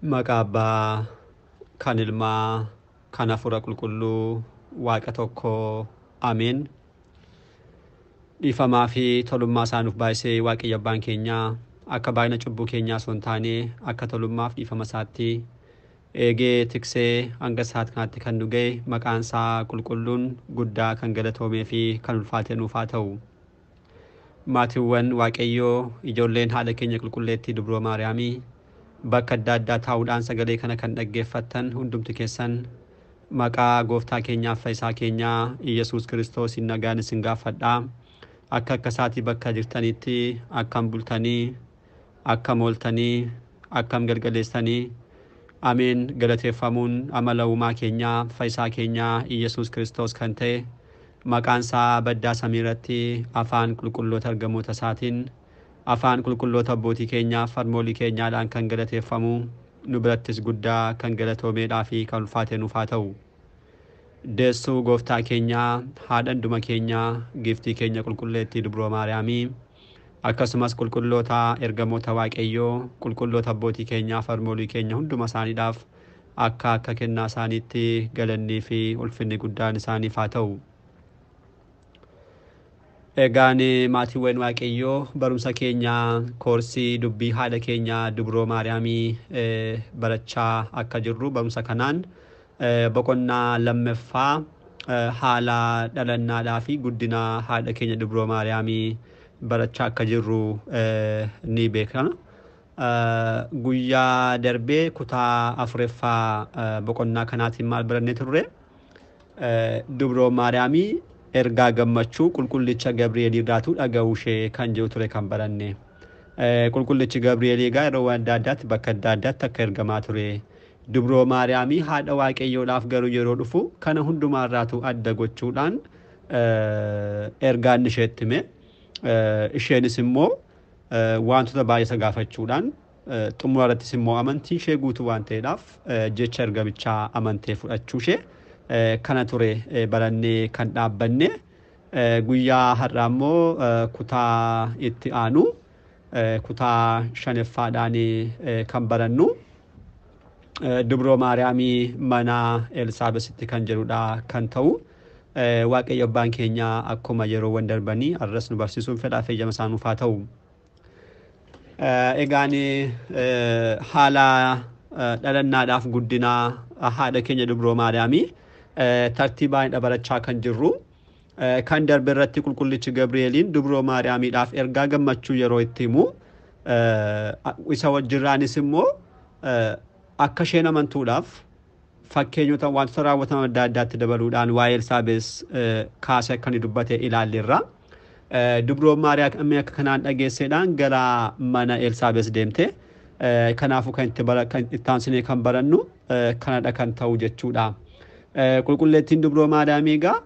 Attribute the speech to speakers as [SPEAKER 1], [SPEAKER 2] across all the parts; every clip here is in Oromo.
[SPEAKER 1] Maqaa Abbaa, kan Ilmaa, kan Hafuura Qulqulluu, Waaqa tokko, Ameen. Dhiifamaa fi tolummaa isaa nuuf baay'isee Waaqayyo Abbaan keenyaa akka baay'ina cubbuu keenyaa osoo hin taane akka tolummaaf dhiifama isaatti eegee tiksee hanga sa'aat kanaatti kan nu ga'e maqaan isaa qulqulluun guddaa kan galatoomee fi kan ulfaate nuuf haa ta'u. Maatiiwwan Waaqayyoo, ijoolleen haadha keenya qulqulleettii Dubroo Maariyaamii bakka adda addaa taa'uudhaan sagalee kana kan dhaggeeffattan hundumti keessan maqaa gooftaa keenyaaf fayyisaa keenyaa Iyyasuus Kiristoosiin nagaan isin gaafadhaa. Akka akka isaatii bakka jirtanitti akkam bultanii, akkam ooltanii, akkam galgaleessanii. Ameen. Galateeffamuun amala uumaa keenyaa fayyisaa keenyaa Iyyasuus Kiristoos kan ta'e maqaan isaa baddaa samii irratti afaan qulqulloota ergamoota isaatiin afaan qulqulloota abbootii keenyaa farmoolii keenyaadhaan kan galateeffamu nu birattis guddaa kan galatoomeedhaa fi kan ulfaate nuuf haa ta'u. Deessuu gooftaa keenyaa, haadha hunduma keenyaa, giiftii keenya qulqulleettii Dubroo Maariyaamii akkasumas qulqulloota ergamoota Waaqayyoo, qulqulloota abbootii keenyaa farmoolii keenya hunduma isaaniidhaaf akka akka kennaa isaaniitti galannii fi ulfinni guddaan isaaniif haa ta'u. Egaan maatiiwwan Waaqayyoo, barumsa keenya koorsii dubbii haadha keenya Dubroo Maariyaamii barachaa akka jirru barumsa kanaan boqonnaa lammaffaa haala dhalannaadhaa fi guddina haadha keenya Dubroo Maariyaamii barachaa akka jirru ni beekama. Guyyaa darbee kutaa afuraffaa boqonnaa kanaatiin maal barannee turre? Dubroo Maariyaamii ergaa gammachuu qulqullicha Gabri'eel irraatuu dhaga'uu ishee kan jiru ture kan baranne. Qulqullichi Gabri'eel egaa yeroo adda addaatti bakka adda addaatti akka ergamaa ture. Dubroo Maariyaamii haadha Waaqayyoodhaaf garuu yeroo dhufu kana hundumaarraatu adda gochuudhaan ergaan isheetti hime. Isheenis immoo wantoota baay'ee isa gaafachuudhaan xumura irrattis immoo amantii ishee guutuu waan ta'eedhaaf jecha ergamichaa amantee fudhachuu ishee kana ture barannee kan dhaabbanne. Guyyaa har'aa immoo kutaa itti aanu kutaa shanaffaadhaan kan barannu Dubroo Maariyaamii mana Elsaabeesitti kan jedhudha kan ta'u. Waaqayyo Abbaan keenya akkuma yeroowwan darbanii har'as nu barsiisuun fedhaa fi eeyyama isaa nuuf haa ta'u. Egaan haala dhalannaadhaaf guddinaa haadha keenya Dubroo Maariyaamii tartiibaan barachaa kan jirru. Kan darbe irratti qulqullichi Gabri'eeliin Dubroo Maariyaamiidhaaf ergaa gammachuu yeroo itti himu isa wajjirraanis immoo akka isheen amantuudhaaf fakkeenyota wantoota raawwataman adda addaatti dabaluudhaan waa'ee Elsaabees kaasee akka inni dubbate ilaalleerra. Dubroo Maariyaamii akka kanaan dhageesseedhaan gara mana Elsaabees deemte. Kanaafuu kan itti aansinee kan barannu kanadha kan ta'u jechuudha. Qulqulleettiin Dubroo Maariyaamii egaa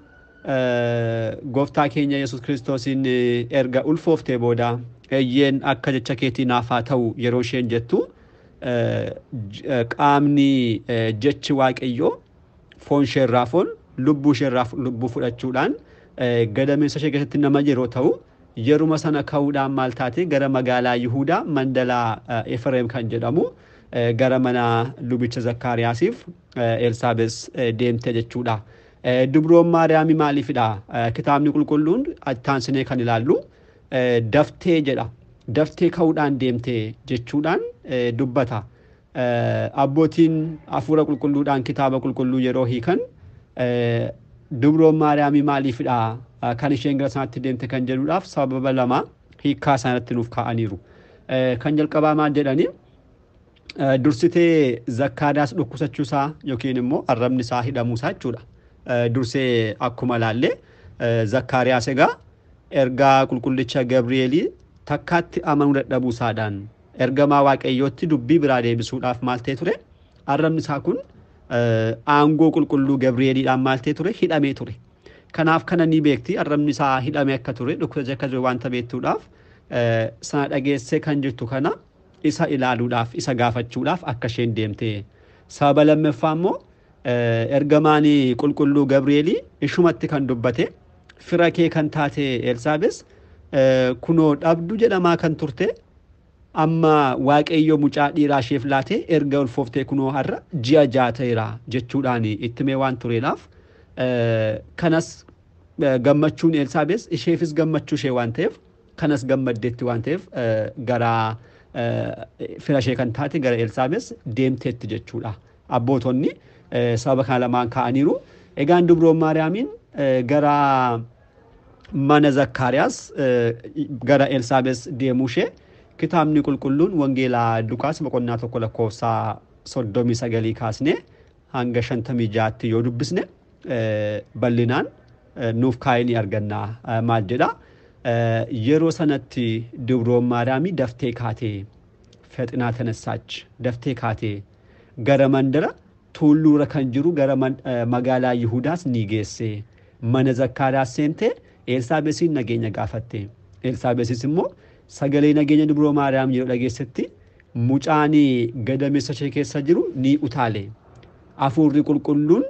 [SPEAKER 1] gooftaa keenya Yesuus Kiristoosiin erga ulfooftee booda eeyyeen akka jecha keetii naaf haa ta'u yeroo isheen jettu qaamni jechi Waaqayyoo foon isheerraa foon, lubbuu isheerraa lubbuu fudhachuudhaan gadameessa ishee keessatti nama yeroo ta'u yeruma sana ka'uudhaan maal taate gara magaalaa Yihuudaa mandalaa Efreem kan jedhamu gara mana lubicha Zakkaariyaasiif Elsaabees deemte jechuudha. Dubroon Maariyaamii maaliifidha? Kitaabni qulqulluun ittaansinee kan ilaallu daftee jedha. Daftee ka'uudhaan deemte jechuudhaan dubbata. Abbootiin hafuura qulqulluudhaan kitaaba qulqulluu yeroo hiikan Dubroon Maariyaamii maaliifidha kan isheen gara sanaatti deemte kan jedhuudhaaf sababa lama hiikkaa isaanitti nuuf kaa'aniiru. Kan jalqabaa maal jedhanii? Dursitee Zakkaariyaas dhukkubsachuu isaa yookiin immoo arrabni isaa hidhamuu isaa jechuudha. Dursee akkuma ilaalle Zakkaariyaas egaa ergaa qulqullicha Gabri'eelii takkaatti amanuu dadhabuu isaadhaan ergamaa Waaqayyootti dubbii biraa deebisuudhaaf maal ta'e ture? Arrabni isaa kun aangoo qulqulluu Gabri'eeliidhaan maal ta'e ture? Hidhamee ture. Kanaaf kana ni beekti, arrabni isaa hidhamee akka ture, dhukkubsachuu akka ture waanta beektuudhaaf sana dhageessee kan jirtu kana isa ilaaluudhaaf, isa gaafachuudhaaf akka isheen deemte. Sababa lammaffaa immoo ergamaan qulqulluu Gabri'eelii ishumatti kan dubbate fira kee kan taate Elsaabees kunoo dhabdu jedhamaa kan turte Amma Waaqayyo mucaa dhiiraa isheef laatee erga ulfooftee kunoo har'a ji'a 6 ta'eera jechuudhaan itti himee waan tureedhaaf kanas gammachuun Elsaabees isheefis gammachuu ishee waan ta'eef kanas gammaddeetti waan ta'eef gara fira ishee kan taate gara Elsaabees deemteetti jechuudha. Abbootonni sababa kana lamaan ka'aniiru. Egaan Dubroon Maariyaamiin gara mana Zakkaariyaas gara Elsaabees deemuu ishee kitaabni qulqulluun Wangeelaa Luqaas boqonnaa 1 lakkoofsa 39 kaasnee hanga 56tti yoo dubbisne bal'inaan nuuf kaa'ee ni arganna. Maal jedha? Yeroo sanatti Dubroon Maariyaamii daftee kaatee fexinaa ተነሳች daftee kaatee gara mandara tulluura kan jiru gara magaalaa Yihudaas ni geesse. Mana Zakkaariyaas seentee Elsaabeesiin nageenya gaafatte. Elsaabeesis immoo sagalee nageenya Dubroo Maariyaam yeroo dhageessetti mucaan gadameessa ishee keessa jiru ni utaale. Hafuurri qulqulluun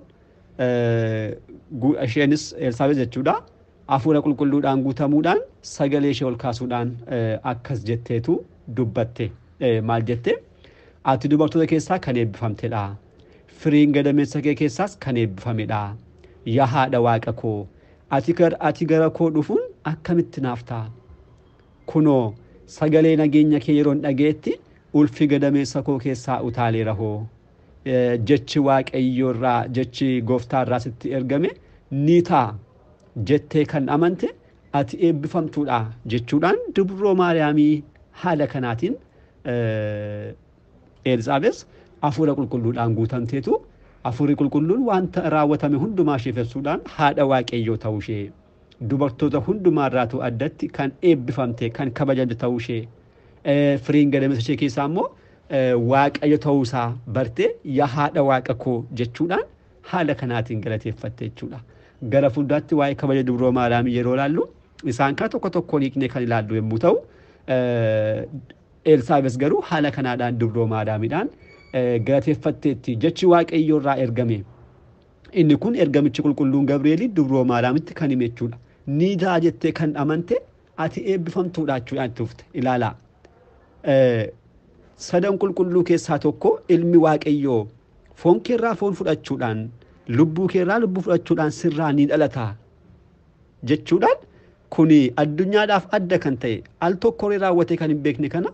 [SPEAKER 1] isheenis Elsaabees jechuudha. Hafuura qulqulluudhaan guutamuudhaan sagalee ishee ol kaasuudhaan akkas jetteetu dubbatte. Maal jette? Ati dubartoota keessaa kan eebbifamtedha. Firiin gadameessa kee keessaas kan eebbifamedha. Yaa haadha waaqa koo, ati gara koo dhufuun akkamitti naaf ta'a? Kunoo sagalee nageenya kee yeroon dhaga'etti ulfi gadameessa koo keessaa utaaleera hoo. Jechi Waaqayyoo irraa jechi gooftaa irraa sitti ergame ni ta'a jettee kan amante ati eebbifamtuudha jechuudhaan Dubroo Maariyaamii haala kanaatiin Elsaabees hafuura qulqulluudhaan guutamteetu hafuurri qulqulluun wanta raawwatame hundumaa isheef ibsuudhaan haadha Waaqayyoo ta'uu ishee dubartoota hundumaarraatu addatti kan eebbifamte kan kabajamte ta'uu ishee firiin gadameessa ishee keessaa immoo Waaqayyo ta'uusaa bartee yaa haadha waaqa koo jechuudhaan haala kanaatiin galateeffatte jechuudha. Gara fuulduraatti waa'ee kabaja Dubroo Maariyaamii yeroo ilaallu isaan kana tokko tokkoon hiiknee kan ilaallu yommuu ta'u Elsaabees garuu haala kanaadhaan Dubroo Maariyaamiidhaan galateeffatteetti. Jechi Waaqayyoo irraa ergame. Inni kun ergamichi qulqulluun Gabri'eelii Dubroo Maariyaamitti kan hime jechuudha. Ni ta'a jettee kan amante ati eebbifamtuudha jechuudhaan itti fufte. Ilaalaa. Sadan qulqulluu keessaa tokko ilmi Waaqayyoo foon keerraa foon fudhachuudhaan lubbuu keerraa lubbuu fudhachuudhaan sirraa ni dhalata jechuudhaan kuni addunyaadhaaf adda kan ta'e al tokkoree raawwatee kan hin beekne kana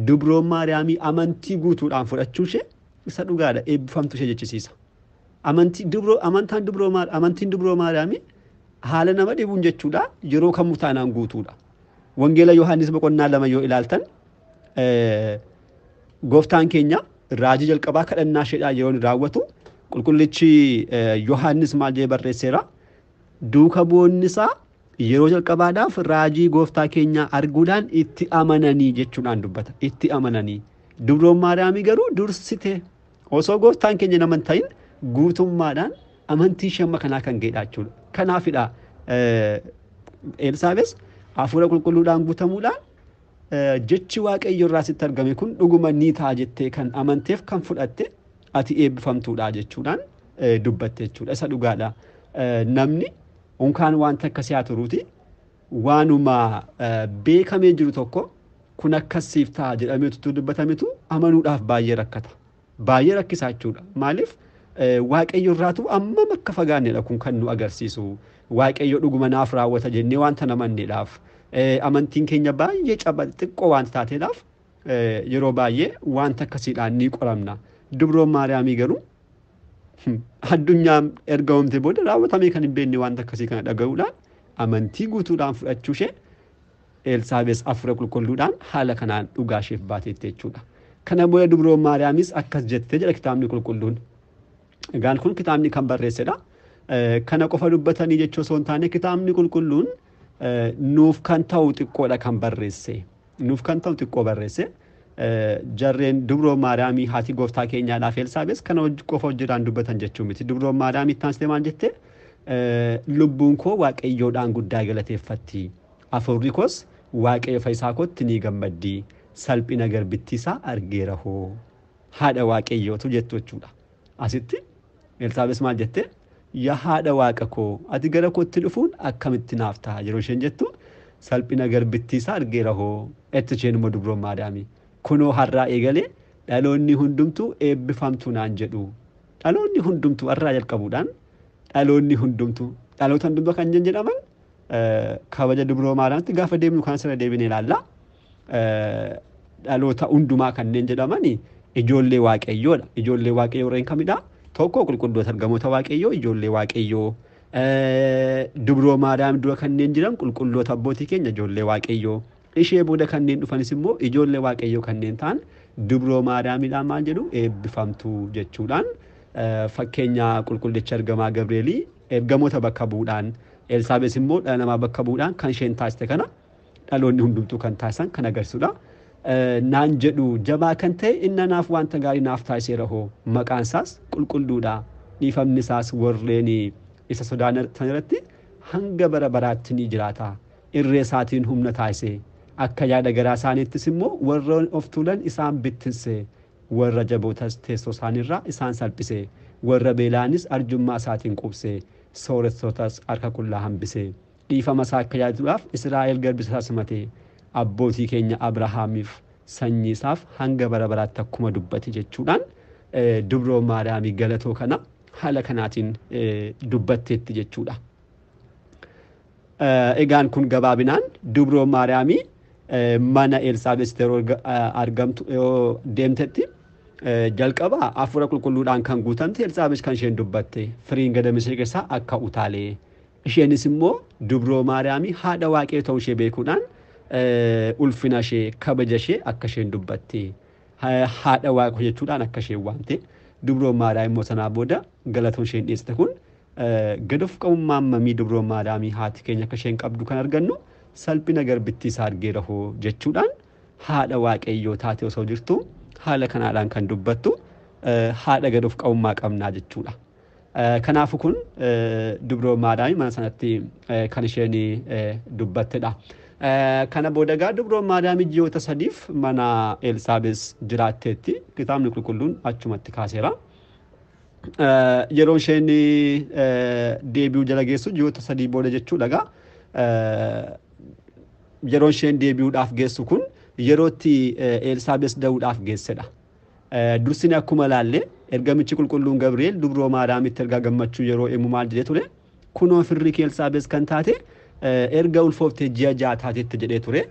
[SPEAKER 1] Dubroon Maariyaamii amantii guutuudhaan fudhachuu ishee isa dhugaadha eebbifamtu ishee jechisiisa. Amantiin Dubroo Maariyaamii haala nama dhibuun jechuudha yeroo kamuu taanaan guutuudha. Wangeela Yohaannis boqonnaa 2 yoo ilaaltan gooftaan keenya raajii jalqabaa kadhannaa isheedhaa yeroo inni raawwatu qulqullichi Yohaannis maal jedhee barreesseera? Duuka bu'oonni isaa yeroo jalqabaadhaaf raajii gooftaa keenyaa arguudhaan itti amananii jechuudhaan dubbata. Itti amananii. Dubroon Maariyaamii garuu dursite osoo gooftaan keenya nama hin ta'in guutummaadhaan amantii ishee amma kanaa kan ga'edha jechuudha. Kanaafidha Elsaabees hafuura qulqulluudhaan guutamuudhaan jechi Waaqayyo irraa sitti argame kun dhuguma ni ta'a jettee kan amanteef kan fudhatte ati eebbifamtuudha jechuudhaan dubbatte jechuudha. Isa dhugaadha. Namni unkaan wanta akkasii haa turuuti waanuma beekamee jiru tokko kun akkasiif ta'a jedhameetu dubbatametu amanuudhaaf baay'ee rakkata. Baay'ee rakkisaa jechuudha. Maaliif Waaqayyo irraatu ammam akka fagaannedha kun kan nu agarsiisu. Waaqayyo dhuguma naaf raawwata jennee wanta namanneedhaaf. Amantiin keenya baay'ee caba xiqqoo wanta taateedhaaf yeroo baay'ee wanta akkasiidhaan ni qoramna. Dubroon Maariyaamii garuu addunyaan erga uumte booda raawwatamee kan hin beekne wanta akkasii kana dhaga'uudhaan amantii guutuudhaan fudhachuu ishee Elsaabees hafuura qulqulluudhaan haala kanaan dhugaa isheef baateetti jechuudha. Kana booda Dubroon Maariyaamis akkas jettee jedha kitaabni qulqulluun. Egaan kun kitaabni kan barreessedha. Kana qofa dubbatanii jechuu osoo hin taane kitaabni qulqulluun nuuf kan ta'u xiqqoodha kan barreesse. Nuuf kan ta'u xiqqoo barreesse. Jarreen Dubroo Maariyaamii haati gooftaa keenyaadhaaf Elsaabees kana qofa hojiidhaan dubbatan jechuu miti. Dubroon Maariyaamii itti aansitee maal jette? Lubbuun koo Waaqayyoodhaan guddaa galateeffatti. Hafuurri koos Waaqayyo fayyisaa kootti ni gammaddi. Salphina garbittii isaa argeera hoo. Haadha Waaqayyootu jettu jechuudha. Asitti Elsaabees maal jette? Yaa haadha waaqa koo ati gara kootti dhufuun akkamitti naaf ta'a yeroo isheen jettu salphina garbittii isaa argeera hoo. Etti isheen immoo Dubroon Maariyaamii. Kunoo har'aa eegalee dhaloonni hundumtuu eebbifamtuu naan jedhu. Dhaloonni hundumtuu har'aa jalqabuudhaan dhaloonni hundumtuu dhaloota hundumtuu kan jedhaman kabaja dubroo maariyaamitti gaafa deemnu kan sana deebinee ilaalla. Dhaloota hundumaa kanneen jedhaman ijoollee waaqayyoodha. Ijoollee waaqayyoo warreen kamidha? Tokko qulqulloota ergamoota waaqayyoo ijoollee waaqayyoo. Dubroo maariyaam dura kanneen jiran qulqulloota abbootii keenya ijoollee waaqayyoo. Ishee booda kanneen dhufanis immoo ijoollee waaqayyoo kanneen ta'an dubroo maariyaamidhaan maal jedhu eebbifamtuu jechuudhaan fakkeenya qulqullicha ergamaa Gabreelii ergamoota bakka bu'uudhaan Elsaabees immoo dhala namaa bakka bu'uudhaan kan isheen taasiste kana dhaloonni hundumtuu kan taasisan kan agarsiisudha. Naan jedhu jabaa kan ta'e inni naaf wanta gaarii naaf taasiseera hoo maqaan isaas qulqulluudha. Dhiifamni isaas warreen isa sodaatan irratti hanga bara baraatti ni jiraata. Irree isaatiin humna taasise. Akka yaada garaa isaaniittis immoo warra of tuulan isaan bittinse. Warra jabootas teessoo isaaniirraa isaan salphise. Warra beelaanis arjummaa isaatiin qubse. Sooressootas harka qullaa hambise. Dhiifama isaa akka yaadatuudhaaf Israa'el garbisa isaa simate. Abbootii keenya Abrahaamiif sanyii isaaf hanga bara baraatti akkuma dubbate jechuudhaan dubroo maariyaamii galatoo kana haala kanaatiin dubbatteetti jechuudha. Egaan kun gabaabinaan dubroo maariyaamii mana Elsaabees yeroo argamtu yoo deemtetti jalqaba hafuura qulqulluudhaan kan guutamte Elsaabees kan isheen dubbatte firiin gadamisa keessaa akka utaalee isheenis immoo dubroo maariyaamii haadha waaqayyoo ta'uu ishee beekuudhaan ulfina ishee kabaja ishee akka isheen dubbatte haadha waaqayyoo jechuudhaan akka isheen waamte dubroo maariyaam immoo sanaa booda galatoon isheen dhiyeessite kun gad of qabummaa mamii dubroo maariyaamii haati keenya akka isheen qabdu kan argannu salphina garbittii isaa argeera hoo jechuudhaan haadha waaqayyoo taate osoo jirtu haala kanaadhaan kan dubbattu haadha gad of qabummaa qabnaa jechuudha. Kanaafu kun dubroo maariyaamii mana sanatti kan isheen dubbattedha. Kana booda egaa dubroo maariyaamii ji'oota sadiif mana Elsaabees jiraatteetti kitaabni qulqulluun achumatti kaaseera. Yeroo isheen deebi'uu jala geessu ji'oota 3 booda jechuudha egaa. Yeroo isheen deebi'uudhaaf geessu kun yerootti Elsaabees da'uudhaaf geessedha. Dursine akkuma ilaalle ergamichi qulqulluun Gabri'eel dubroo maariyaamitti ergaa gammachuu yeroo himu maal jedhee ture? Kunoo firri kee Elsaabees kan taate erga ulfooftee ji'a 6 taatetti jedhee ture.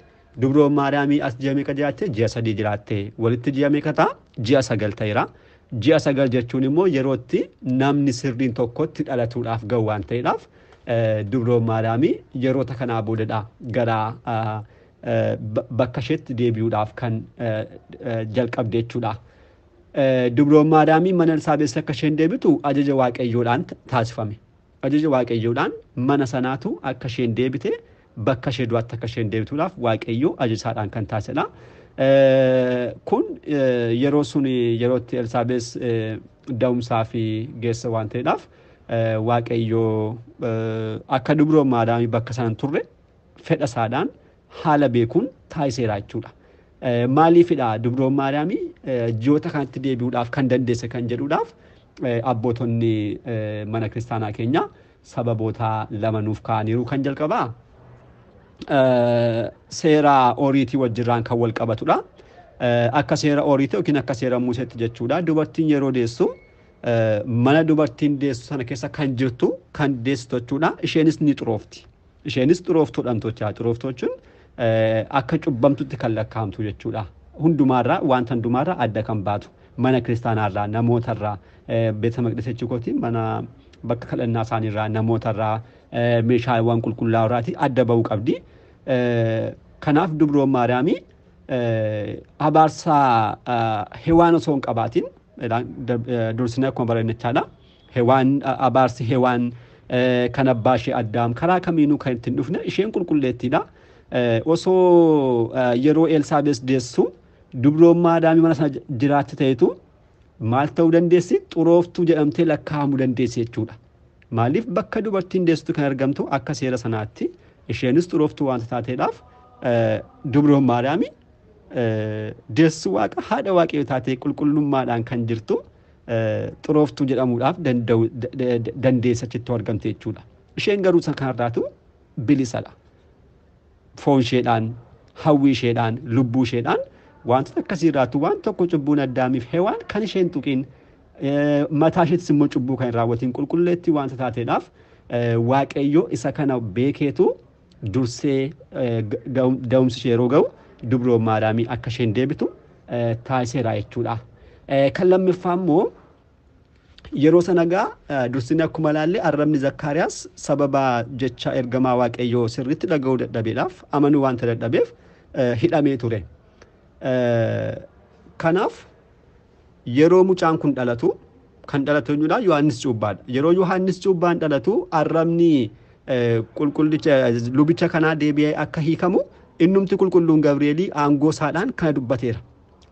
[SPEAKER 1] Dubroo maariyaamii as ji'a meeqa jiraatte? Ji'a 3 jiraatte. Walitti ji'a meeqa ta'a? Ji'a 9 ta'eera. Ji'a 9 jechuun immoo yerootti namni sirriin tokkotti dhalatuudhaaf ga'u waan ta'eedhaaf dubroo maariyaamii yeroota kanaa boodadha gara bakka isheetti deebi'uudhaaf kan jalqabde jechuudha. Dubroo maariyaamii mana Elsaabees akka isheen deebitu ajaja waaqayyoodhaan taasifame. Ajaja waaqayyoodhaan mana sanaatu akka isheen deebite bakka ishee du'aatti akka isheen deebituudhaaf waaqayyoo ajaja isaadhaan kan taasisedha. Kun yeroo sun yerootti Elsaabees da'umsaa fi geessa waan ta'eedhaaf waaqayyoo akka dubroo maariyaamii bakka sana turre fedha isaadhaan haala beekuun taasiseera jechuudha. Maaliifidha dubroo maariyaamii ji'oota kanatti deebi'uudhaaf kan dandeesse kan jedhuudhaaf abbootonni mana kiristaanaa keenya sababoota lama nuuf kaa'aniiru. Kan jalqabaa seera oriitii wajjirraan kan wal qabatudha. Akka seera oriitii yookiin akka seera Museetti jechuudha. Dubartiin yeroo deessu mana dubartiin deessu sana keessa kan jirtu kan deessu jechuudha. Isheenis ni xuroofti. Isheenis xurooftuudhaan tochaa. Xurooftuu jechuun akka cubbamtutti kan lakkaa'amtu jechuudha. Hundumaarraa wanta hundumaarraa adda kan baatu mana kiristaanaarraa namootarraa beeta maqdis jechuukooti mana bakka kadhannaa isaaniirraa namootarraa meeshaawwan qulqullaa'urraati adda ba'uu qabdi. Kanaaf dubroon maariyaamii abaarsa hewaan osoo hin qabaatin dursinee akkuma barannechaadha. Hewaan abaarsi hewaan kan abbaa ishee addaam karaa kamiinuu kan ittiin dhufne isheen qulqulleettiidha. Osoo yeroo Elsaabees deessu dubroon maariyaamii mana sana jiraatte ta'etu maal ta'uu dandeessi? Xurooftuu jedhamtee lakkaa'amuu dandeessi jechuudha. Maaliif bakka dubartiin deessutu kan argamtu akka seera sanaatti isheenis xurooftuu waanta taateedhaaf dubroon maariyaamii deessu waaqa haadha waaqayyoo taatee qulqullummaadhaan kan jirtu xurooftuu jedhamuudhaaf dandeessa achitti argamte jechuudha. Isheen garuu isa kanarraatu bilisadha. Foon isheedhaan, hawwii isheedhaan, lubbuu isheedhaan Wantoota akkasii irraatu waan tokko cubbuun Addaamiif Hewaan kan isheen tuqiin, mataa isheettis immoo cubbuu kan hin raawwatiin qulqulleetti wanta taateedhaaf, Waaqayyo isa kana beekeetu dursee da'umsi ishee yeroo ga'u dubroo Maariyaamii akka isheen deebitu taasiseera jechuudha. Kan lammaffaa immoo yeroo sana gaa dursinni akkuma ilaalle arrabni Zakkaariyaas sababa jecha ergamaa Waaqayyoo sirriitti dhaga'uu dadhabeedhaaf, amanuu wanta dadhabeef hidhamee ture. Kanaaf yeroo mucaan kun dhalatu, kan dhalatu eenyudha? Yohaannis Cuuphaadha. Yeroo Yohaannis Cuuphaan dhalatu arrabni qulqullicha lubicha kanaa deebi'ee akka hiikamu innumti qulqulluun Gabri'eelii aangoo isaadhaan kana dubbateera.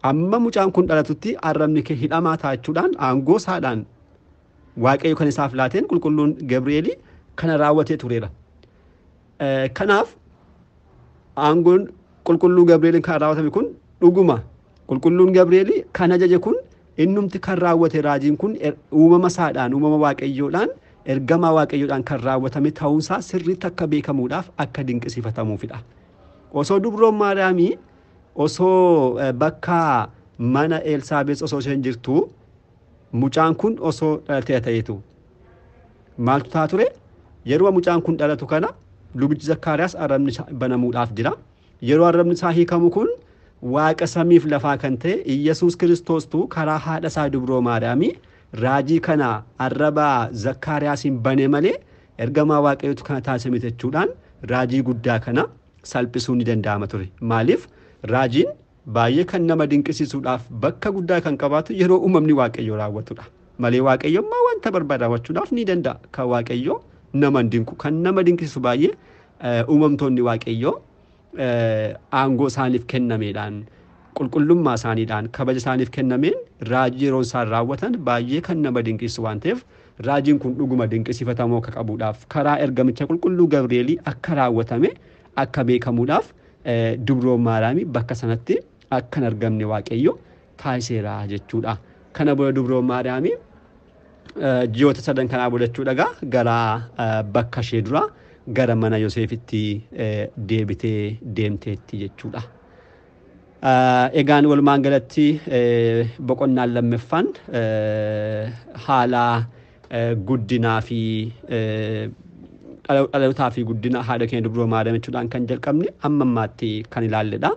[SPEAKER 1] Amma mucaan kun dhalatutti arrabni kee hidhamaa taachuudhaan aangoo isaadhaan Waaqayyo kan isaaf laateen qulqulluun Gabri'eelii kana raawwatee tureera. Kanaaf aangoon qulqulluu Gabri'eeliin kan raawwatame kun dhuguma qulqulluun Gabri'eelii kan ajaje kun innumti kan raawwate raajiin kun uumama isaadhaan, uumama Waaqayyoodhaan, ergamaa Waaqayyoodhaan kan raawwatame ta'uunsaa sirriitti akka beekamuudhaaf akka dinqisiifatamuufidha. Osoo dubroon Maariyaamii osoo bakka mana Elsaabeets osoo isheen jirtu mucaan kun osoo dhalatee ta'eetu maaltu ta'a ture? Yeroo mucaan kun dhalatu kana lubichi Zakkaariyaas arrabni isaa banamuudhaaf jira. Yeroo arrabni isaa hiikamu kun Waaqa samiif lafaa kan ta'e Iyyasuus Kiristoostu karaa haadha isaa dubroo Maariyaamii raajii kana arraba Zakkaariyaasiin bane malee ergamaa Waaqayyootu kana taasise miti jechuudhaan raajii guddaa kana salphisuun ni danda'ama ture. Maaliif? Raajiin baay'ee kan nama dinqisiisuudhaaf bakka guddaa kan qabaatu yeroo uumamni Waaqayyoo raawwatudha. Malee Waaqayyo immoo wanta barbaade raawwachuudhaaf ni danda'a. Kan Waaqayyoo nama hin dinqu. Kan nama dinqisiisu baay'ee uumamtoonni Waaqayyoo aangoo isaaniif kennameedhaan, qulqullummaa isaaniidhaan, kabaja isaaniif kennameen raajii yeroo isaan raawwatan baay'ee kan nama dinqisiisu waan ta'eef, raajiin kun dhuguma dinqisiifatamuu akka qabuudhaaf karaa ergamicha qulqulluu Gabri'eelii akka raawwatame akka beekamuudhaaf dubroon Maariyaamii bakka sanatti akka hin argamne Waaqayyo taasiseera jechuudha. Kana booda dubroon Maariyaamii ji'oota sadan kanaa booda jechuudha gara bakka ishee duraa gara mana Yoseefitti deebitee deemteetti jechuudha. Egaan walumaan galatti boqonnaan lammaffaan haala guddinaa fi dhalootaa fi guddina haadha keenya dubroo Maariyaam jechuudhaan kan jalqabne hamma ammaatti kan ilaalledha.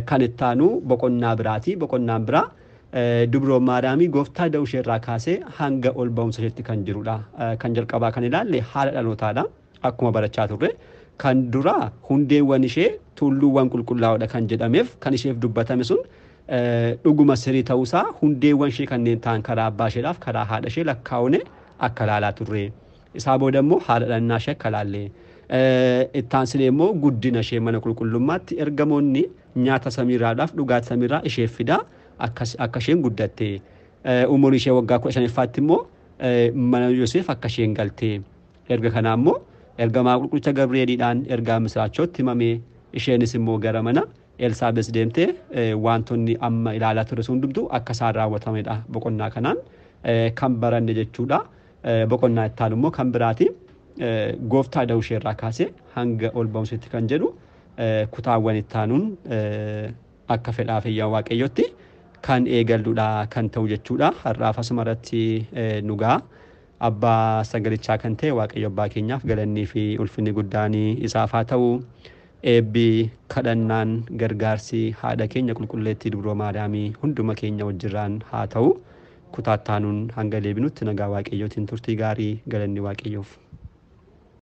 [SPEAKER 1] Kan itti aanu boqonnaa biraati. Boqonnaan biraa dubroo Maariyaamii gooftaa da'uu ishee irraa kaasee hanga ol ba'umsa isheetti kan jirudha. Kan jalqabaa kan ilaalle haala dhalootaadha. Akkuma barachaa turre kan duraa hundeewwan ishee tulluuwwan qulqullaa'oodha kan jedhameef kan isheef dubbatame sun dhuguma sirrii ta'uusaa hundeewwan ishee kanneen ta'an karaa abbaa isheedhaaf karaa haadha ishee lakkaa'une akka ilaalaa turre. Isaa booda immoo haala dhalannaa ishee akka ilaalle. Itti aansinee immoo guddina ishee mana qulqullummaatti ergamoonni nyaata samiirraadhaaf dhugaatii samiirraa isheef fidaa akka isheen guddatte. Umurii ishee waggaa 15ffaatti immoo mana Yoseef akka isheen galte. Erga kanaa immoo ergamaa qulqullicha Gabri'eeliidhaan ergaa misiraachootti himamee isheenis immoo gara mana Elsaabees deemtee wantoonni amma ilaalaa ture sun hundumtuu akka isaan raawwatamedha boqonnaa kanaan kan baranne jechuudha. Boqonnaa itti aanu immoo kan biraati. Gooftaa da'uu ishee irraa kaasee hanga ol ba'umsitti kan jedhu kutaawwan itti aanuun akka fedhaa fi eeyyama Waaqayyootti kan eegalludha kan ta'u jechuudha. Har'aaf asuma irratti nu ga'a. Abbaa sagalichaa kan ta'e Waaqayyo abbaa keenyaaf galannii fi ulfinni guddaan isaaf haa ta'u. Eebbi, kadhannaan, gargaarsi haadha keenya qulqulleettii dubroo Maariyaamii hunduma keenya wajjirraan haa ta'u. Kutaa itti aanuun hanga deebinutti nagaa Waaqayyootiin turtii gaarii, galanni Waaqayyoof.